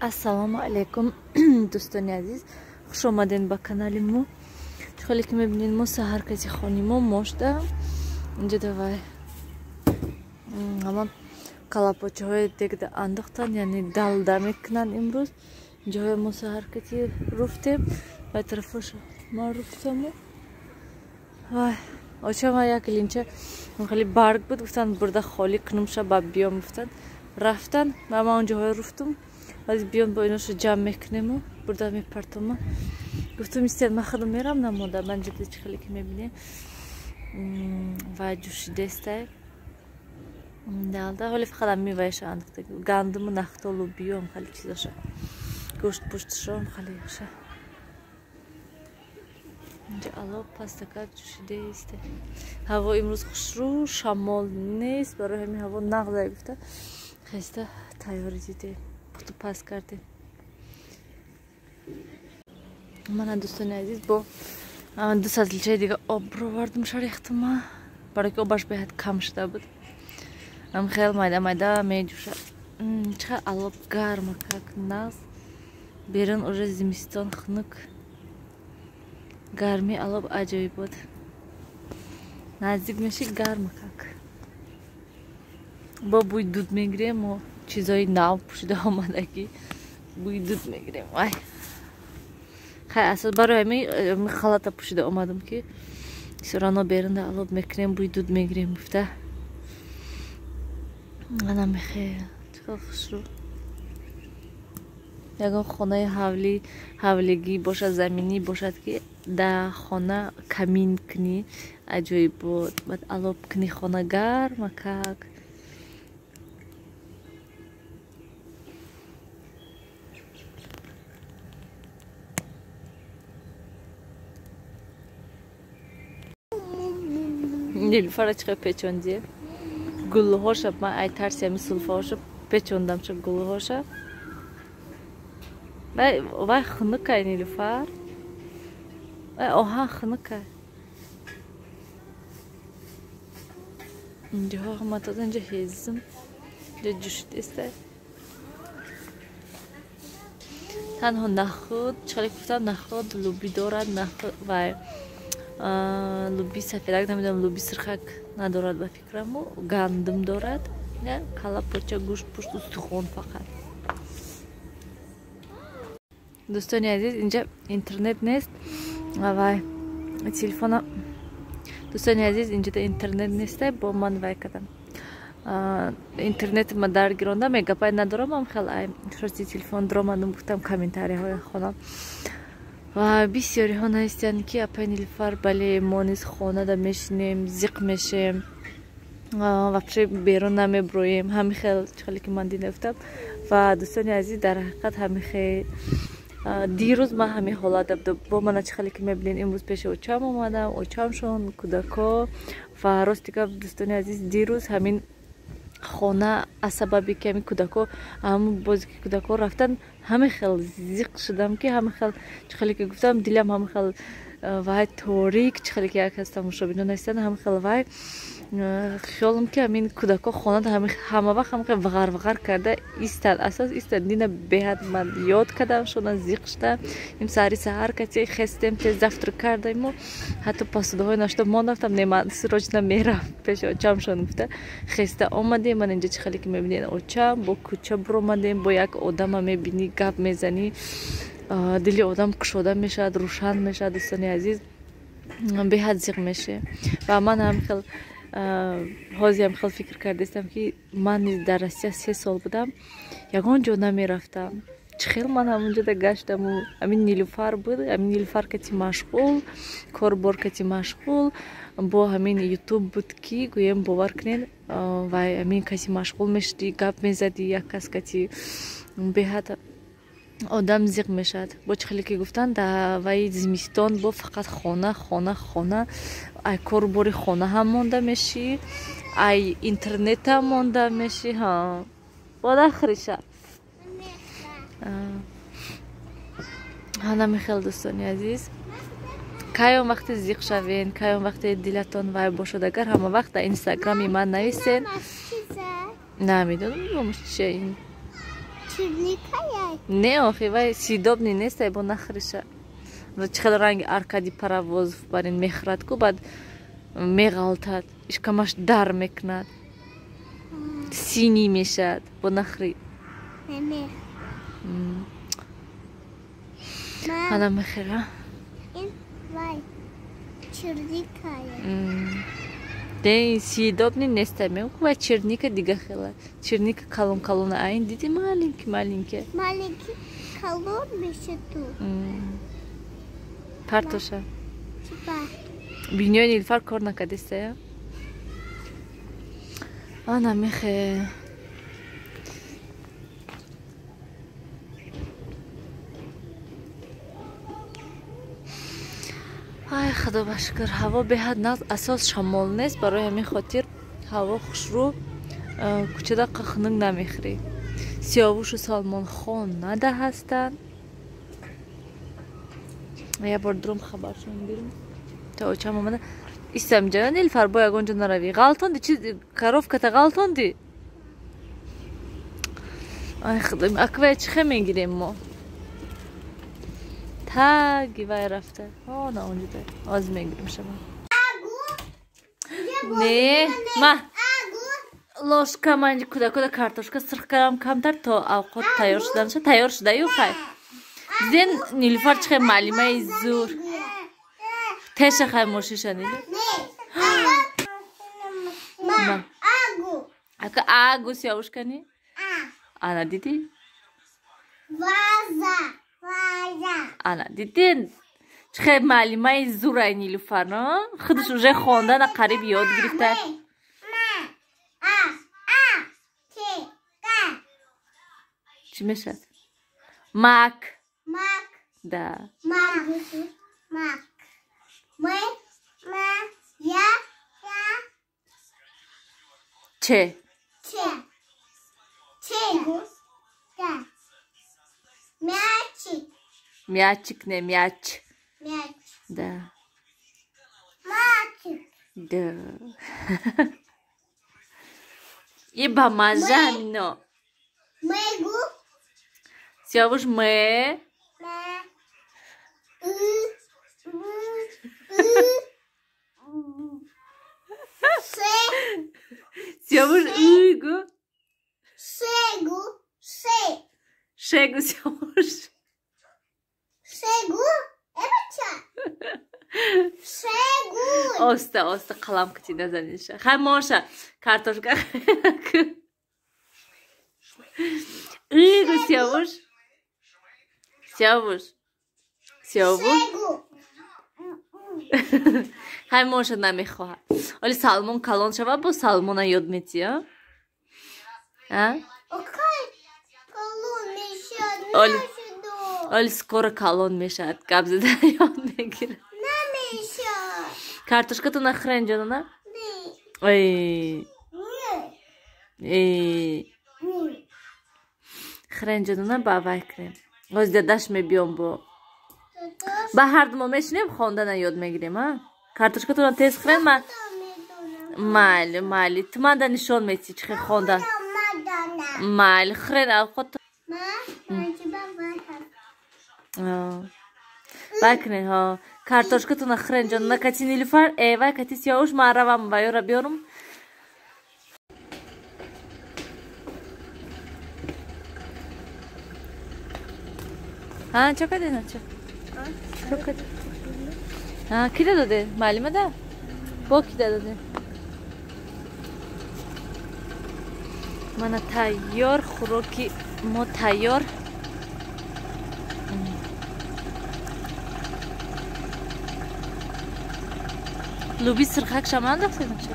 Ассалому алайкум, дӯстони азиз, хуш омадед ба канали мо. Хеле ки мебинед, мо саҳар каси хони мо мошда. Инҷо давай ҳамон калапочаҳои дегда андохтан, яъне далда мекунанд имрӯз. Инҷоҳои мо саҳар кати руфтем, ва тарафош ма руфтаму. Вай, очама як линча хеле барг буд, гуфтанд бурда холӣ кунумша, ба биём гуфтанд. Рафтан ва ман онҷоҳои руфтум. Баъд биём бо иноша ҷамъ мекунему, бурда мепартома. Гуфтум истед, ман худам мерам намода. Ман ҷида чӣ хеле ки мебинем ва ҷӯшидестай. Далда ҳоли фақат ами вайша андохта. Гандуму нахто, лубиём хеле чизоша. Гӯшт пуштшом хеле ша. Инҷа ало пастакак ҷӯшидест. Ҳаво имрӯз хушрӯ, шамол нест, барои ҳамин ҳаво нағзай гуфта. Хеста тайёрӣ дидем. Пухту паз кардем. Мана дӯстони азиз, бо ду сатличаи дига об бировардум шарехтума, барои ки обаш беҳад кам шуда буд. Ам хел майда майда меҷӯшад. Чӣ алоб гарма как нағз. Берун уже зимистон хунук. Гарми алоб аҷоиб буд. Наздик меши гарма как. Бо бӯи дуд мегирем, мо чизои нав пӯшида омадагӣ бӯи дуд мегирем. Вай. Хай, асос барои ҳамин халата пӯшида омадам, ки сурано берунда алоб мекунем, бӯи дуд мегирем гуфта. Ана мехе, чӣ хушрӯ. Ягон хонаи ҳавлӣ, ҳавлигӣ бошад, заминӣ бошад, ки дар хона камин кунӣ, аҷоиб буд. Баъд алоб кунӣ, хона гарма как. Нилуфара чӣ хел печондие? Гулҳоша ман ай тарси ҳами сулфаҳоша печондамша гулҳоша. Вай, вай хунукай Нилуфар. Вай оҳан хунукай. Инҷоҳо ҳама тоза, инҷо ҳезум, инҷо ҷӯшидестай. Танҳо нахуд, чӣ хеле гуфтам, нахуд луби дорад, нахуд вай луби сафедак, намедонам, луби сирхак надорад ба фикраму, гандум дорад, кала поча, гӯшт, пушт, устухон фақат. Дӯстони азиз, инҷа интернет нест, вай телефона. Дӯстони азиз, инҷода интернет нестай, бо ман вай кардам. Интернет ма даргиронда, мегапайт надорам, ам хел ай шорти телефон даромадам, гуфтам комментарияҳоя хонам. Ва бисёриҳо навистиянд, ки апай Нилуфар, бале, мо низ хонада мешинем, зиқ мешем, вообще берун намеброем. Ҳамин хел чӣ хеле ки ман дида гуфтам. Ва дӯстони азиз, дар ҳақиқат ҳамин хел дирӯз ман ҳамин ҳолат будам. Бо мана чӣ хеле ки мебинед, имрӯз пеши очам омадам, очамшон, кӯдако. Ва рости гап, дӯстони азиз, дирӯз ҳамин хона аз сабаби ки ҳамин кӯдако, ҳамун бозе ки кӯдако рафтан, ҳамин хел зиқ шудам, ки ҳамин хел чӣ хеле ки гуфтам, дилам ҳамин хел вай торик, чӣ хеле ки як аз тамошобинон навистанд, ҳамин хел вай хиёлам, ки ҳамин кӯдако хонада ҳама вақт ҳамин хел вғар вғар карда истанд, асос истанд. Дина беҳад ман ёд кардам шона, зиқ шудам. Им саҳари саҳар кати хестем, тез завтрак кардему, ҳатто посудаҳои нашуда мондафтам, не, ман срочно мерам пеши очамшон гуфта хеста омадем. Ман инҷа чӣ хеле ки мебинед, очам бо кӯча буромадем, бо як одама мебинӣ, гап мезанӣ, дили одам кушода мешавад, рӯшан мешавад. Дӯстони азиз, беҳад зиқ мешавем. Ва ман ҳам хел ҳозирам хел фикр кардастам, ки ман низ дар Россия 3 сол будам, ягон ҷо намерафтам. Чӣ хел ман ҳамонҷода гаштаму ҳамин Нилуфар буд, ҳамин Нилуфар кати машғул, корбор кати машғул, бо ҳамин ютуб буд, ки гӯем, бовар кунед, вай ҳамин каси машғул мешудӣ, гап мезадӣ як кас кати, беҳад одам зиқ мешавад. Бо чӣ хеле ки гуфтанд, дар ваи зимистон бо фақат хона, хона, хона, ай корубори хона ҳам монда мешӣ, ай интернетам монда мешӣ. Ҳа, бодахриша ҳана михел. Дӯстони азиз, кай он вақте зиқ шавен, кай он вақте дилатон вай бошад, агар ҳама вақт дар инстаграми ман нависен. Намедонам, чия ин. Черника я? Не, охи, вай съедобный нест, ай бо нахриша. Чӣ хел ранги Аркадий Паровозов барин мехӯрад ку, баъд меғалтад, ишкамаш дар мекунад, синӣ мешавад, бо нахрӣ. Ана мехӯра. Не, съедобный нест, вай черника дига хела. Черника калон калона, а ин диди маленький маленький. Маленький калон мешад ту. Партоша. Бинёи Нилфар кор накардистая? Ана мехе. Ай, худо ба шукр, ҳаво беҳад нағз, асос шамол нест, барои ҳамин хотир ҳаво хушрӯ, кӯчада қахнук намехӯрӣ. Сиёвушу Салмонхон нада ҳастанд. Я бор дурум хабаршон бирум. То очам омада. Истам ҷа, Нилфар, бо ягон ҷо наравӣ. Ғалтонди, чи коровката ғалтонди? Ай худо, аквая чӣ хе мегирем мо? Таги вай рафта. О, на онҷо дай. Оз мегирем шама. Не, ма ложка ман куда-куда картошка сирх кардам камтар то авқот тайёр шуданша. Тайёр шудаю хай. Диден Нилуфар чӣ хел маълимаи зур. Теша хай мошиша Нилу. Ака агу сиёвушкани? Ана дидӣ? Ваза. Ваза. Ана дидин? Чӣ хел маълимаи зурай Нилуфар, но? Худаш уже хондана қариб ёд гирифта. Чӣ мешавад? Мак. Мак. Да. Мак. Мак. М, М, Я, Я. Че. Че. Че. Да. Мячик. Мячик, не мяч. Мяч. Да. Мячик. Да. И ба маза мино. Мегу. Сиёвуш ме. Ме. И. И. Се. Сиёвуш игу. Шегу. Ше. Шегу сиёвуш. Шегу. Эбача. Шегу. Оста, оста қалам кати назаниша. Хай моша картошка. Игу сиёвуш. Сиёвуш. Сиёвуш. Хай моша намехоҳад. Оли Салмон калон шава, бо Салмона ёд метӣ, а? Оли оли скоро калон мешавад, гап зада ёд мегирад. Намешавад. Картошкато нахӯрен ҷонона? Ой. Эй. Хӯрен ҷонона, ба вай кунем. Оз дадаш мебиём бо. Ба ҳар ду мо мешинем, хондана ёд мегирем, а? Картошкатона тез хӯрен, ма майли, майли. Ту манда нишон метӣ чӣ хел хондан. Майли, хӯрен авқот. Вай кунед, ҳо. Картошкатона хӯрен ҷонона, кати Нилуфар, э, вай кати Сиёвуш, ман равам ва ёра биёрам. Ҳа, чо кардед, нача? Чо кардед? Ҳа, кида доде? Маълима да? Бо кида доде? Мана тайёр, хӯроки мо тайёр. Луби сирхак шама андохтед, нача?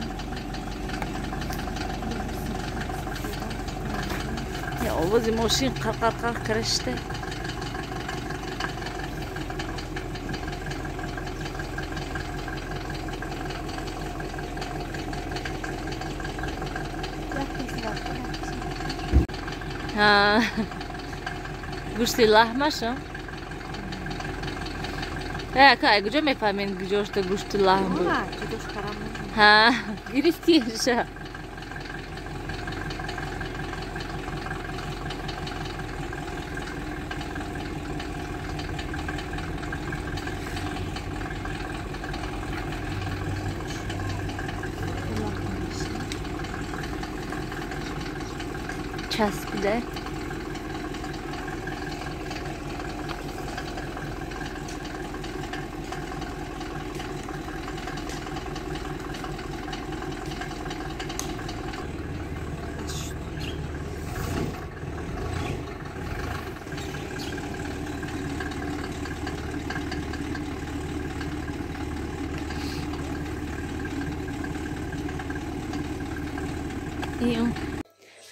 Я овози мошин қар-қар-қар карашта. Гӯшти лаҳмаша? Ака, ай куҷо мефаҳмед куҷошта гӯшти лаҳм буд? Ҳа, гирифтиша. Часпида.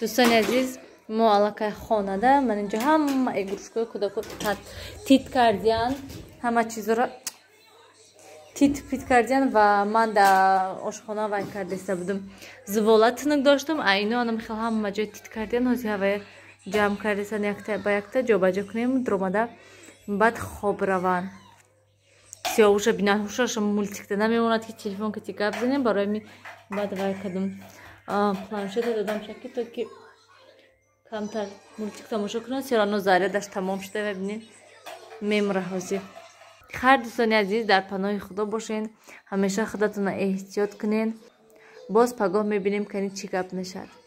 Дӯстони азиз, мо аллакай хонада, ман инҷо ҳама игрушкаи кӯдако тит кардиян, ҳама чизоро тит пит кардиян ва ман дар ошхона вай кардаиста будам. Зувола тунук доштам, а ино анам хел ҳама ҷой тит кардиян, ҳозир ҳавая ҷамъ кардасан якта ба якта ҷобаҷо кунем, дромада баъд хоб раванд. Сиёвуша бинан ҳушаша мультикда намемонад ки телефон кати гап занем, барои ми баъд вай кардам. Планшета додам шаки то ки камтар мультик тамошо кунад, все равно зарядаш тамом шуда ва бинед мемра ҳозир. Хайр дӯстони азиз, дар паноҳи Худо бошен, ҳамеша худатонро эҳтиёт кунед. Боз пагоҳ мебинем кани чӣ гап мешавад.